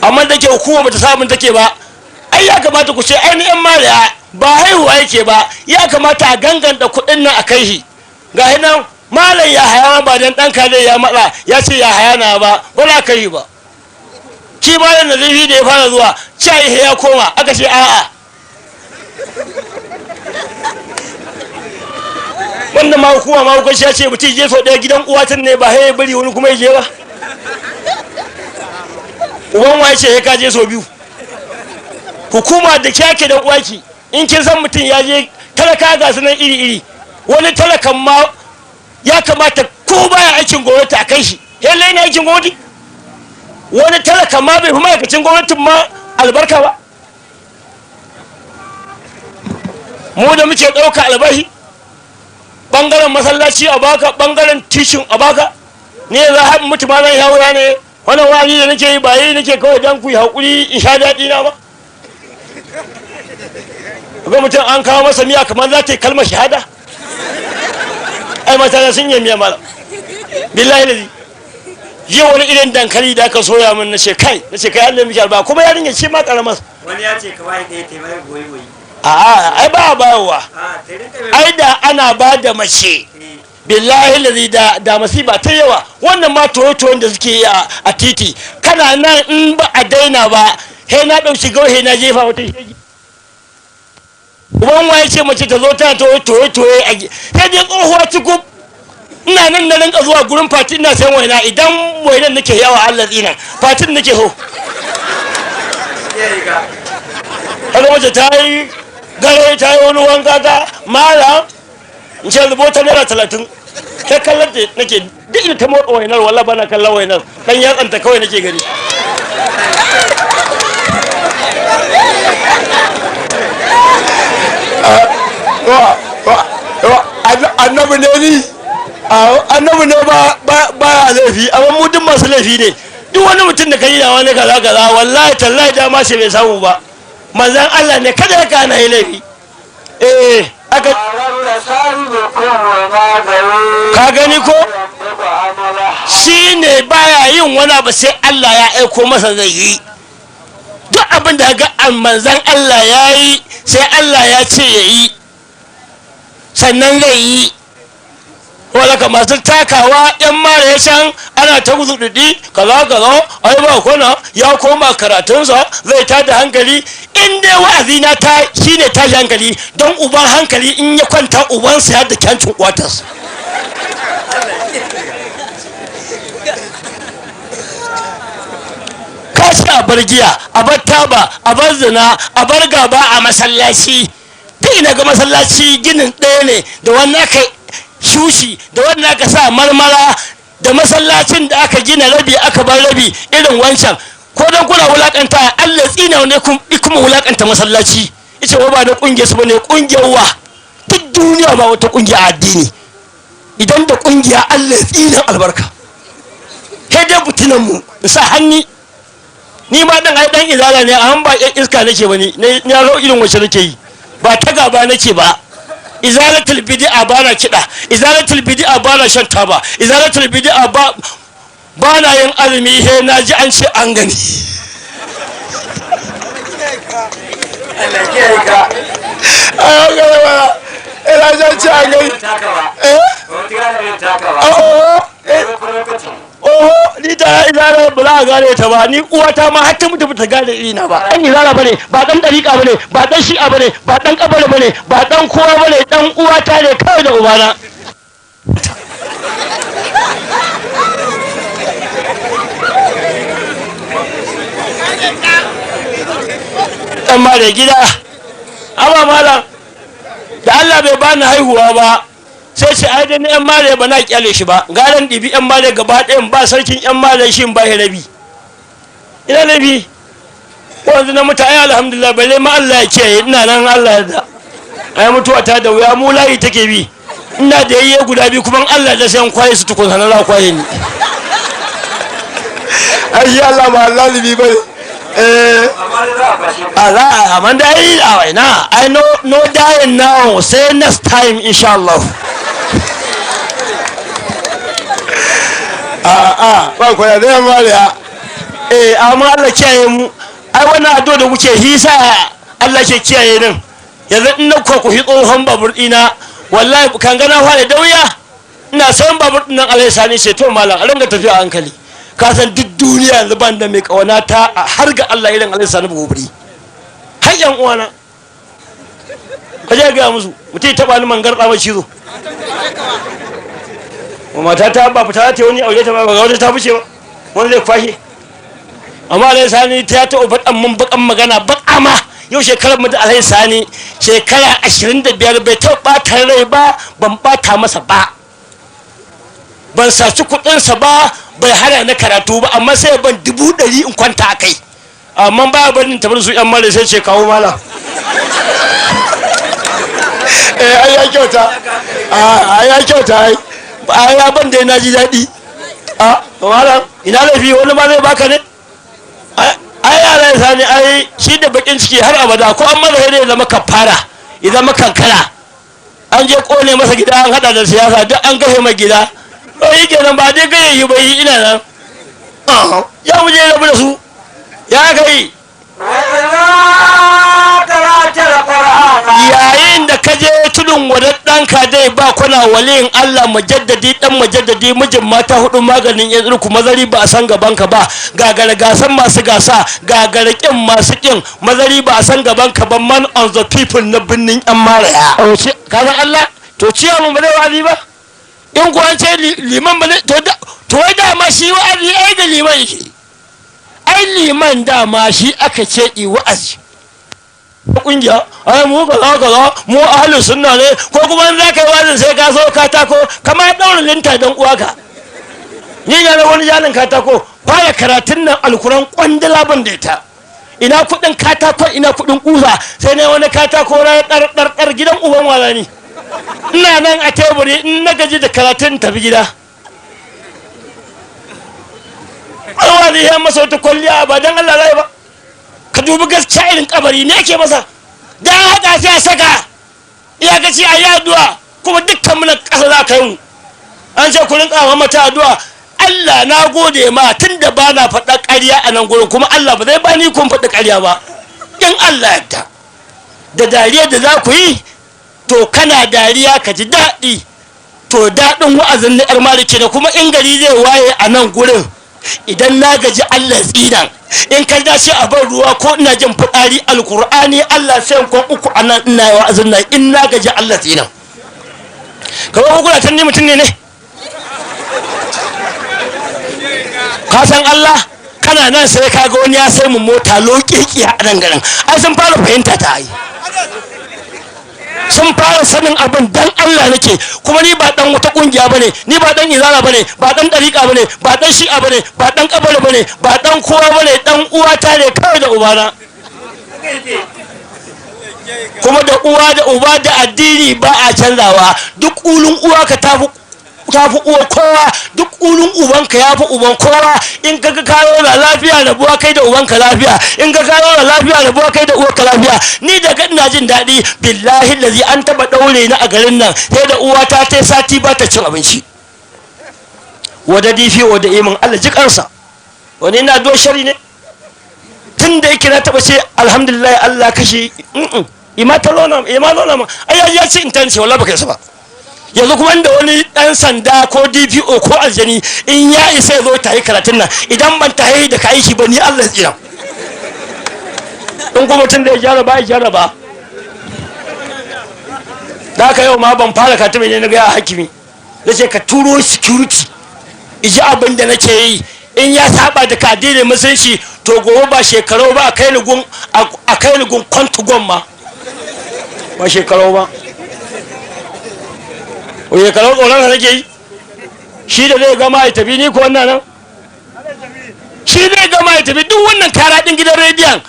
Amma da ke hukuma bata samun take ba, ai ya kamata ku ce ainihin mariya ba haihuwa yake ba, ya kamata a ganganta kuɗin nan a kai shi. Ga nan malam ya haya ba dan ɗan kare ya matsa ya ce ya haya na ba, ba za ka yi ba. Shi malam da zai da ya fara zuwa cewa ya koma, aka ce a'a. Wanda ma hukuma ma hukunci ya ce mutum je sau ɗaya gidan uwatan ne ba ya bari wani kuma ya je ba. Uban wa ya ce ya ka je sau biyu. Hukuma da kyake da uwaki in kin san mutum ya je talaka ga su nan iri iri, wani talakan ma ya kamata ko baya aikin gwamnati a kai shi, yalle ne aikin gwamnati. Wani talakan ma bai fi ma'aikacin gwamnatin ma albarka ba. Mu da muke ɗauka albashi bangaren masallaci a baka, bangaren tishin a baka, ne za a mutu ma zan haura ne. Wannan wa'azi da nake yi ba yi nake kawai don ku yi haƙuri in sha daɗi na ba. Ga mutum an kawo masa miya kamar za ta yi kalmar shahada. Ai mata sun yi miya malam, billahi lazi. Jiya wani irin dankali da aka soya min, na ce kai, na ce kai Allah miki alba, kuma yarinya ce ma karamar. Wani ya ce ka bai ɗaya taimai goyi goyi. A'a, ai ba bayarwa. A ta rinka mai. Ai da ana ba da mace, billahi lazi, da masiba ta yawa. Wannan ma toye-toyen da suke yi a titi kana nan, in ba a daina ba he na ɗauki gauhe na jefa wata shege. Uban waye ce mace ta zo tana toye-toye a sai dai tsohuwa cikub. Ina nan na rinka zuwa gurin Fati ina sayan waina, idan wainan nake yawa Allah tsina fatin nake ho. Ya riga. Kaga mace ta yi gare ta yi wani wanka ta malam, in ce zubo ta ₦30, sai kallon ta nake duk inda ta motsa wainar, wallah bana kallon wainar, dan yatsanta kawai nake gani. Annabi ne ni annabi ne ba ba ya laifi, amma mu duk masu laifi ne. Duk wani mutum da kai da wani kaza kaza, wallahi tallahi dama ce bai samu ba. Manzon Allah ne kada ya kana yi laifi. Eh, aka ka gani ko shi ne baya yin wani abu sai Allah ya aiko masa zai yi. Duk abin da ga manzon Allah ya yi sai Allah ya ce ya yi sannan zai yi. Wala masu takawa yan mara ya can ana ta guzududi kaza kaza, ai ba kona ya koma karatunsa zai tada hankali. In dai wa'azi na ta shine tashi hankali, don uban hankali in ya kwanta ubansa ya da kyancin kwatas. Kashi a bar giya, a bar taba, a bar zina, a bar gaba a masallaci. Duk ina ga masallaci ginin ɗaya ne da wannan aka shushi da wannan aka sa marmara, da masallacin da aka gina rabi aka bar rabi irin wancan. Ko don kuna wulakanta Allah tsina ne kuma wulakanta masallaci. Ita wa ba da kungiyar su bane, kungiyar wa duk duniya ba wata kungiya a addini. Idan da kungiya Allah tsina albarka. Sai dai butunan mu sa hanni. Ni ma dan ai dan izala ne, amma ba yan iska nake ba ni na zo irin wacce nake yi ba ta gaba nake ba. Izalatul bid'a ba na kiɗa, izalatul bid'a ba na shan taba, izalatul bid'a ba ba na yin azumi he na ji an ce an gani. Allah kiyaye ka. Ai ga ba ina ji an ce an gani. Taka ba. Eh. Wata gane irin taka ba. Oho. Eh, kuma lokaci. Oho, ni ta izala ba za a gane ta ba, ni uwata ma har ta mutu ba ta gane irina ba. Dan izala bane, ba dan dariƙa bane, ba dan shi'a bane, ba dan kabari bane, ba dan kowa bane, dan uwata ne kawai da ubana. Amma da gida amma malam da Allah bai bani haihuwa ba sai ce ai dai na yan male ba na kyale shi ba, garan ɗibi yan male gaba ɗayan ba sarkin yan male shi ba ya rabi ina rabi wanzu na mutu. Ai alhamdulillah, balle ma Allah ya kiyaye, ina nan Allah ya da ai mutuwa ta da wuya, mu layi take bi. Ina da yayye guda biyu kuma Allah da sai an kwaye su tukun sanan za kwaye ni. Ai shi Allah ba lalibi bane eh. Amma dai za a fashe ka. Ala amma da ai a ina ai no no dying now, say next time insha Allah. A a ba ko ya da mariya. Eh, amma Allah kiyaye mu. Ai wannan addu'a da kuke hisa, Allah ke kiyaye nan. Yanzu in na kwakuhi tsohon babur ɗina, wallahi kan gana fara da wuya. Ina son babur ɗin nan. Alai Sani ce, to malam, a ringa tafiya a hankali. Ka san duk duniya yanzu ban da mai kawana ta har ga Allah irin Alai Sani Buburi. Har yan uwana ka je gaya musu, mutum ya taɓa ni mangarɗa mai cizo. Mata ta ba fita ta wani aure ta ba, ga wata ta fice ba, wani zai kwashe. Amma Alai Sani ta taɓa faɗan mun baƙan magana baƙa ma. Yau shekarar mu da Alai Sani shekara 25, bai taɓa ɓata rai ba, ban ɓata masa ba, ban saci kuɗinsa ba, bai hana na karatu ba. Amma sai ban 100,000 in kwanta a kai, amma ba barin tabar su yan mara, sai ce kawo mala. Eh, ai ya kyauta. Ah, ai ya kyauta ai. Ai ya ban dai, na ji daɗi. A malam, ina laifi? Wani ma zai baka ne. Ai yara ya sani, ai shi da bakin ciki har abada. Ko an maza sai ya zama kafara, ya zama kankara. An je kone masa gida, an hada da siyasa, duk an kashe mai gida. Ba yi kenan ba dai kai yi bai ina nan ya mu je rabu da su ya kai. وإذا قرأت القرآن Yayin da ka je tudun wadar ɗanka dai ba kuna waliyin Allah mujaddadi ɗan mujaddadi, mijin mata hudu, maganin yan tsirku, mazari ba a san gaban ka ba, gagara gasan masu gasa, gagara kin masu kin, mazari ba a san gaban ka ba, man on the people na birnin yan Maraya. Ka san Allah to ciya mun ba zai wa'azi ba. In ko an ce liman ba zai to to wai dama shi wa'azi ai da liman yake. Ai liman dama shi aka ce i wa'azi. Kungiya ai mu kaza kaza, mu ahlus sunna ne. Ko kuma in zaka yi wa'azin sai ka so katako kamar daura linta don uwaka. Ni ga na wani jalin katako fara karatun nan, alkuran kwandala ban da ita. Ina kudin katako, ina kudin kusa? Sai na wani katako na dar dar dar gidan uban wala ni. Ina nan a teburi, in na gaji da karatun tafi gida. Allah ya masa wata kwalliya ba dan Allah zai ba. Ka dubi gaskiya irin kabari ne ake masa dan haka, sai a saka iyakaci a yi addu'a. Kuma dukkan muna ƙasa za ka yi mu an ce ku rinka mata addu'a. Allah na gode ma tun da ba na faɗa ƙarya a nan gurin, kuma Allah ba zai ba ni kun faɗi ƙarya ba in Allah yadda. Da dariya da za ku yi, to kana dariya ka ji daɗi, to daɗin wa'azin na yar maliki ne. Kuma in gari zai waye a nan gurin, idan na gaji Allah tsinan. In ka dace a ban ruwa ko ina jin fitsari, alkur'ani Allah sai in kwan uku a nan ina yi wa'azin nan. In na gaji Allah tsinan. Kamar hukuna tan ni mutum ne ka san Allah kana nan, sai ka ga wani ya sai mu mota lokiki a nan garin. Ai sun fara fahimta ta, ai sun fara sanin abin dan Allah nake. Kuma ni ba dan wata kungiya bane, ni ba dan izala bane, ba dan dariƙa bane, ba dan shi'a bane, ba dan kabari bane, ba dan kowa bane. Dan uwata ne kawai da ubana. Kuma da uwa da uba da addini ba a canzawa. Duk ulun uwa ka tafi tafi uwa kowa, duk ulun ubanka ya fi uban kowa. In ka ga kayo na lafiya, rabuwa kai da ubanka lafiya. In ka kayo na lafiya, rabuwa kai da uwarka lafiya. Ni da ina jin daɗi, billahi lazi an taɓa ɗaure ni a garin nan, sai da uwata ta sati ba ta cin abinci. Wada difi wada imin Allah ji kansa. Wani ina do shari ne tun da yake na taɓa ce alhamdulillah Allah kashe ima ta lona ima lona ma ai ya ce in tance wallahi baka isa ba. Yanzu kuma inda wani dan sanda ko DPO ko aljani in ya isa ya zo ta yi karatun nan, idan ban ta yi da ka aiki ba, ni Allah ya tsira. In kuma mutum da ya jaraba ya jaraba. Da haka yau ma ban fara karatun ne na gaya hakimi, na ce ka turo security iji abin da nake yi. In ya saba da ka addinin musulunci, to gobe ba shekaru ba, a kai ni gun a kai ni gun kwantugon ma, ba shekaru ba. O shekaru tsoron sa nake yi. Shi da zai gama ya tafi, ni ko wannan nan shi zai gama ya tafi. Duk wannan kara din gidan rediyon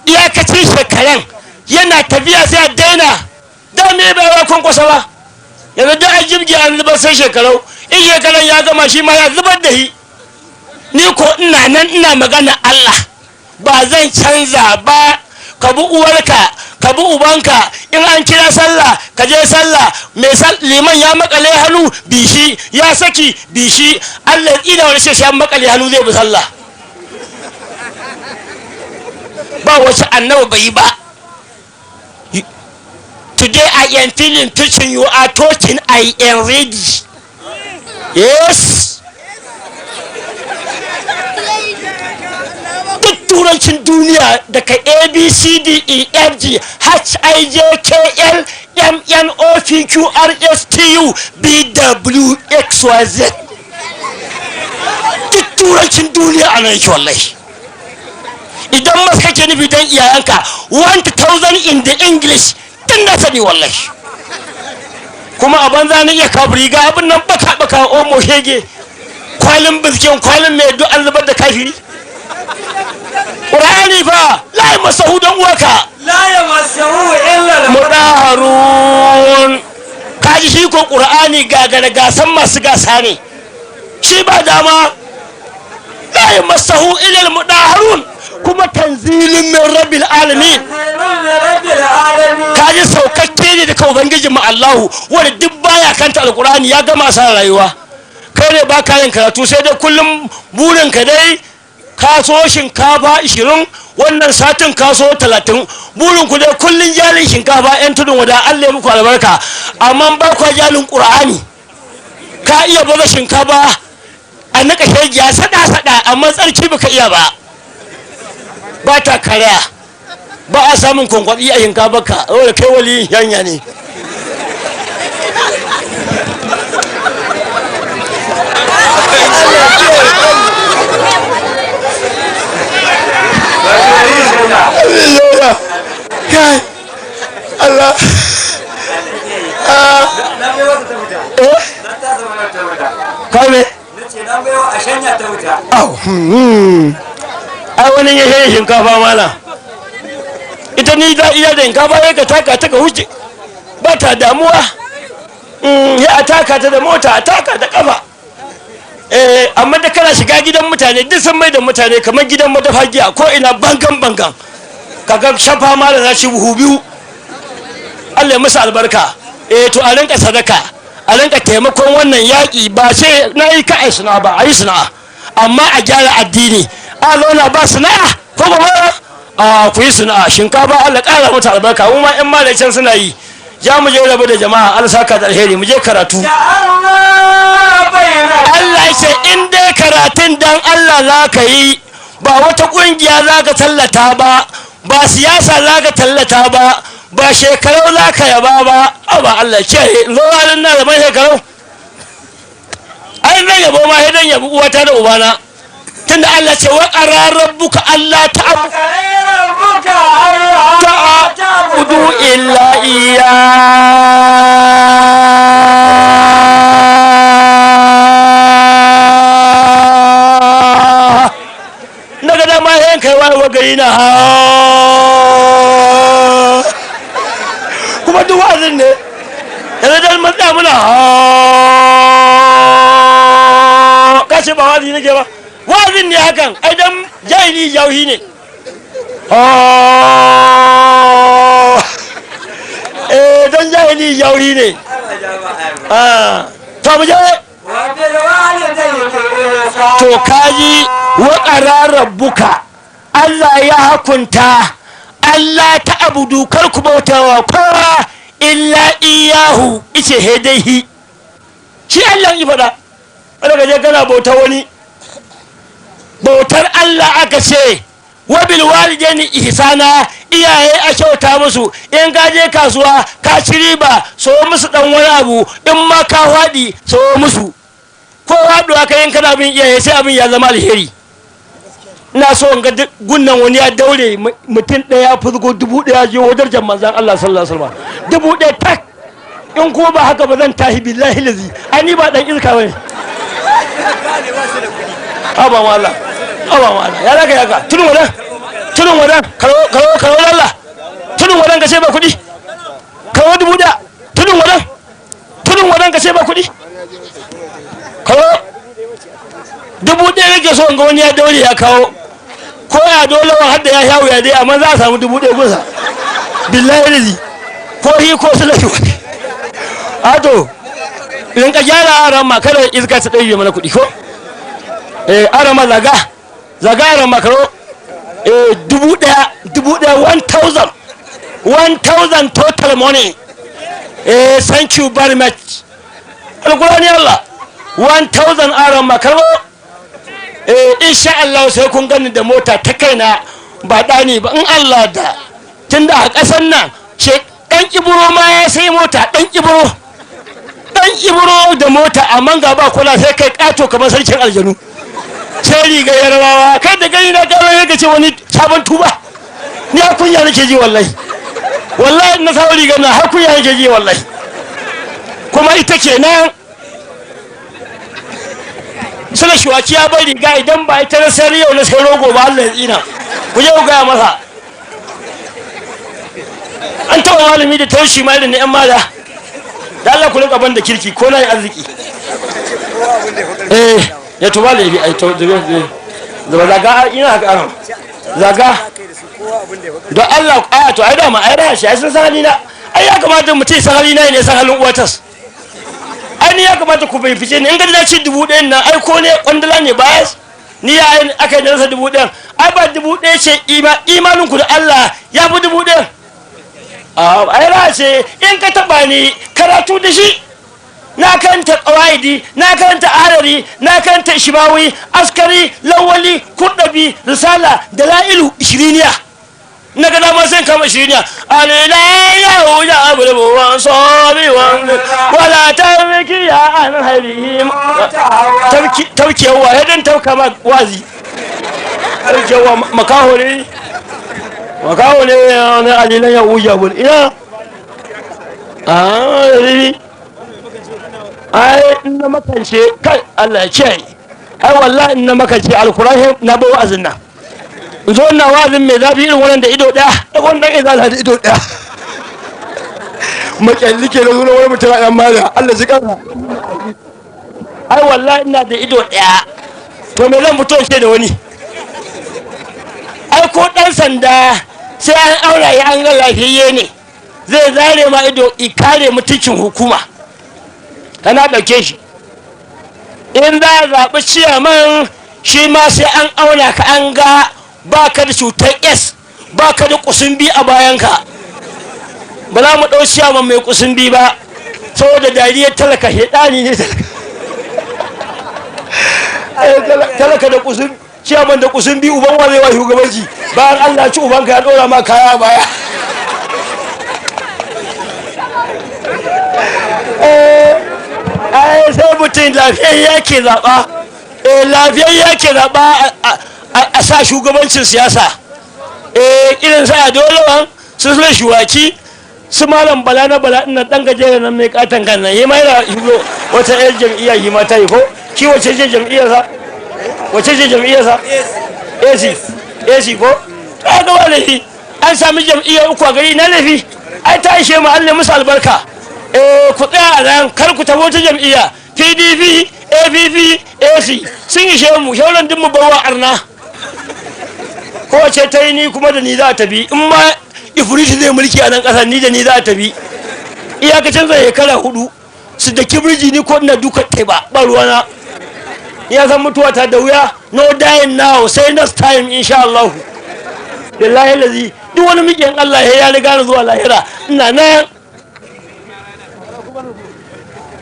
iyakacin shekaran yana tafiya sai a daina. Da me bai wa kwankwasa ba? Yanzu duk an jibge an zubar sai shekarau. In shekaran ya gama, shi ma ya zubar da shi. Ni ko ina nan ina magana Allah, ba zan canza ba. Ka bi uwarka, ka bi ubanka. In an kira sallah ka je sallah. Mai liman ya makale hannu, bishi ya saki bishi. Allah ya tsina wani shi ya makale hannu zai bi sallah. Ba wace annabi bai yi ba. Today I am feeling touching, you are talking, I am ready. Yes. Duk turancin duniya daga A B C D E F G H I J K L M N O P Q R S T U V W X Y Z. Duk turancin duniya a nan yake wallahi. Idan masu kake nufi don iyayenka 1000 in the English tun na sani wallahi. Kuma a banza na iya kafiri ga abin nan baka baka omo shege kwalin biskin kwalin mai duk an zubar da kafiri. Qur'ani fa la masahu dan uwaka La yamassahu illa mudaharun. Kaji shi ko Qur'ani gagara gasan masu gasa ne shi ba dama. La masahu illa mudaharun kuma tanzilun min rabbil alamin. rabbil alamin. Kaji saukakke ne daga ubangijin mu Allahu wanda duk baya kanta alqur'ani ya gama sa rayuwa. Kai ne ba ka yin karatu sai dai kullum burin ka dai ka so shinkafa 20 wannan satin ka so 30, burin ku dai kullum jalin shinkafa yan tudun wada Allah ya muku albarka, amma ba ku jalin qur'ani. Ka iya baza shinkafa a nika shegiya sada sada amma tsarki baka iya ba, ba ta karya, ba a samun kwankwaɗi a shinkafarka saboda kai wali yanya ne. Kai Allah. Na bai wata ta wuta. Na ta zama ta wuta. Kai me? Na ce na bai a shanya ta wuta. Au, ai wani ya shanya shinkafa mala. Ita ni da iya da shinkafa ya ka taka ta ka huce. Ba ta damuwa. Ya a taka ta da mota, a taka da kafa. Amma da kana shiga gidan mutane duk sun mai da mutane kamar gidan madafa giya ko ina bangan bangan. Kaga shafa mala za shi buhu biyu. Allah ya masa albarka. To a rinka sadaka, a rinka taimakon wannan yaƙi ba sai na yi ka ai sana'a ba, a yi sana'a. Amma a gyara addini, a zauna ba sana'a ko ba a ku yi sana'a. Shinkafa Allah ƙara mata albarka, mu ma ƴan malai can suna yi. Ja mu je rabu da jama'a, Allah saka da alheri, mu je karatu. Da Allah bayyana. Allah ya ce in dai karatun dan Allah za ka yi, ba wata ƙungiya za ka tallata ba, ba siyasa za ka tallata ba, ba shekarau za ka yaba ba. Ba Allah ce zo halin na zaman shekarau. Ai zan yabo ma sai dan yabi uwata da ubana. Tunda Allah ce wa qara rabbuka alla Rabbuka Allah ta'budu illa iya. Na ga dama yan kai wa gari na ha. Kuma duk wa'azin ne yanzu dan mun tsaya muna ha. Ka ce ba wa'azi nake ba, wa'azin ne hakan. Ai dan jahili jauhi ne. Dan jahili jauhi ne. To mu je. To kaji wa qara rabbuka, Allah ya hakunta Allah ta abudu kar ku bautawa kowa illa iyahu ice hedaihi. Shi Allah yi fada. Wanda ka je kana bauta wani, bautar Allah aka ce wa bil walidaini ihsana, iyaye a kyauta musu. In ka je kasuwa ka ci riba so musu dan wani abu, in ma ka faɗi so musu. Ko faɗuwa ka yin kana bin iyaye sai abin ya zama alheri. Ina so in ga gunnan wani ya daure mutum ɗaya fuzgo 1000 je wajen manzan Allah sallallahu alaihi wasallam 1000 tak. In ko ba haka ba zan tahi billahi lazi. Ai ni ba dan iska bane. Aba ma Allah, aba ma Allah, ya zaka yaka tudun wadan, tudun wadan, karo karo karo Allah, tudun wadan ka ce ba kuɗi, karo 1000, tudun wadan, tudun wadan ka ce ba kuɗi, karo 1000 nake so in ga wani ya daure ya kawo. Ko ya dole wa hadda ya shawo ya dai, amma za a samu 1000 gusa billahi lazi. Ko hi ko su lafi ato in ka gyara aran ma kada iska ta ɗaya mana kuɗi ko aran ma zaga zaga aran ma karo 1000, 1000, 1000, 1000 total money. Thank you very much. Alkurani Allah, 1000 aron makarbo. Insha Allah sai kun gani da mota ta kaina, ba ɗani ba, in Allah da tunda a ƙasar nan ce ɗan Ibro ma ya sai mota. Ɗan Ibro, ɗan Ibro da mota, amma ga ba kula, sai kai ƙato kamar sarkin aljanu, sai riga Yarabawa. Kai da gani na gano ya ce wani sabon tuba. Ni har kunya nake ji wallahi, wallahi na sabon riga na har kunya nake ji wallahi. Kuma ita kenan suna shuwaki ya bar riga, idan ba ita na sayar yau na sai rogo ba, Allah ya tsina. Ku je ku gaya masa an taɓa malami da taushi ma irin na yan mada. Da Allah ku rinka ban da kirki ko na yi arziki. Ya to ba laifi ai. To zube zube, zaga ina haka aron zaga don Allah. A to ai dama ai da shi ai sun san halina. Ai ya kamata mutum ya san halina ne, san halin uwatas. Ai ni ya kamata ku bai fice ni in ga na ci 1000 nan. Ai ko ne kwandala ne ba ni ya ai aka yi rasa 1000. Ai ba 1000 ce imanin ku da Allah ya fi 1000. A ai ra ce in ka taba ni karatu da shi. Na karanta qawaidi, na karanta ahlari, na karanta Ishmawi, Askari, Lawali, Kurdabi, Risala, Dalailu, Ishiriniya. Na ga dama sai kama Ishiriniya. Alilayahu ya abu wa sabi wa wala tarki ya an harihim tarki tarki yawa ya dan tauka ma wazi tarki yawa. Makaho ne, makaho ne na alilayahu ya abu ina a ai in na makance kai, Allah ya ce ai wallahi in na makance alkurahi na ba wa'azin nan. In zo ina wa'azin mai zafi irin wannan da ido daya da wannan izala da ido daya makyalli ke da zuwa wani mutum a yan mada, Allah ji kansa. Ai wallahi ina da ido daya, to me zan fito ce da wani? Ai ko dan sanda sai an aura ya an ga lafiyayye ne zai zare ma ido i kare mutuncin hukuma. Kana ɗauke shi in za a zaɓi ciyaman, shi ma sai an auna ka an ga ba ka da cutar S, ba ka da kusumbi a bayanka. Ba za mu ɗau ciyaman mai kusumbi ba, saboda dariyar talaka shaidani ne talaka. Talaka da kusum, ciyaman da kusumbi, uban wa zai wa shugabanci bayan Allah ci ubanka ya ɗora ma kaya a baya? Ai sai mutum lafiyayya ke zaɓa, lafiyayya ke zaɓa a sa shugabancin siyasa. Irin sa a dole su suna shuwaki su malam Bala na Bala ina dan gajere nan mai katon kan nan, yi ma yana shugo wata yar jam'iyya yi ma ta yi ko ki wace ce jam'iyyar sa, wace ce jam'iyyar sa? AC, AC ko ta ga ba laifi. An sami jam'iyyar uku a gari na laifi. Ai ta ishe mu, Allah musu albarka. Ku tsaya a nan, kar ku tabo ta jam'iyya. PDP, APP, AC sun ishe mu. Shauran duk mu bawa arna kowace ta yi. Ni kuma da ni za a tafi. In ma ifriti zai mulki a nan ƙasar, ni da ni za a tafi. Iyakacin zai shekara 4 su da kibirji ni ko ina duka teba ba ruwana. Ya san mutuwa ta da wuya. No dying now, sai next time insha Allah. Billahi lazi duk wani miƙin Allah ya riga ni zuwa lahira ina nan.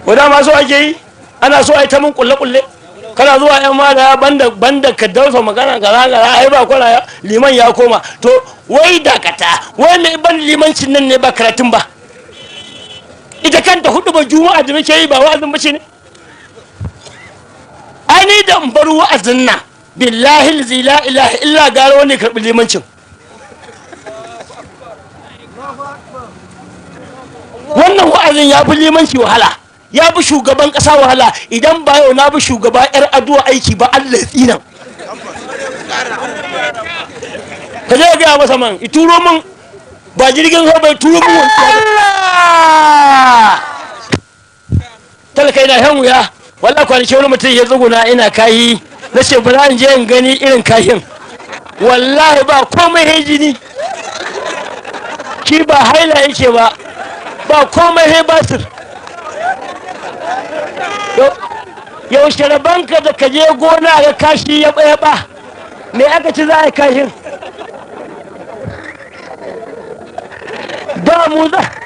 Ko da ma so ake yi, ana so a yi ta mun kulle kulle. Kana zuwa yan mada banda banda ka dausa magana gara gara. Ai ba kwana ya liman ya koma. To wai dakata, wai mai ban limancin nan ne ba karatun ba. Ita kanta hudu ba juma'a da muke yi ba wa'azin bace ne. Ai ni da in bar wa'azin nan, billahi la ilaha illa, gara wani karbi limancin. Wannan wa'azin ya fi limanci wahala, ya bi shugaban kasa wahala. Idan ba yau na bi shugaba yar addu'a aiki ba, Allah ya tsina. Ka je ga masa man i turo min ba jirgin ruwa bai turo min wani. Allah talaka ina han wuya wallahi. Kwanaki wani mutum ya tsuguna ina kayi, na ce ba in je in gani irin kayin. Wallahi ba komai he jini, shi ba haila yake ba, ba komai he basir. Yaushe rabanka da kaje gona ga kashi ya baya ba me aka ci za a kashin? Da mu za.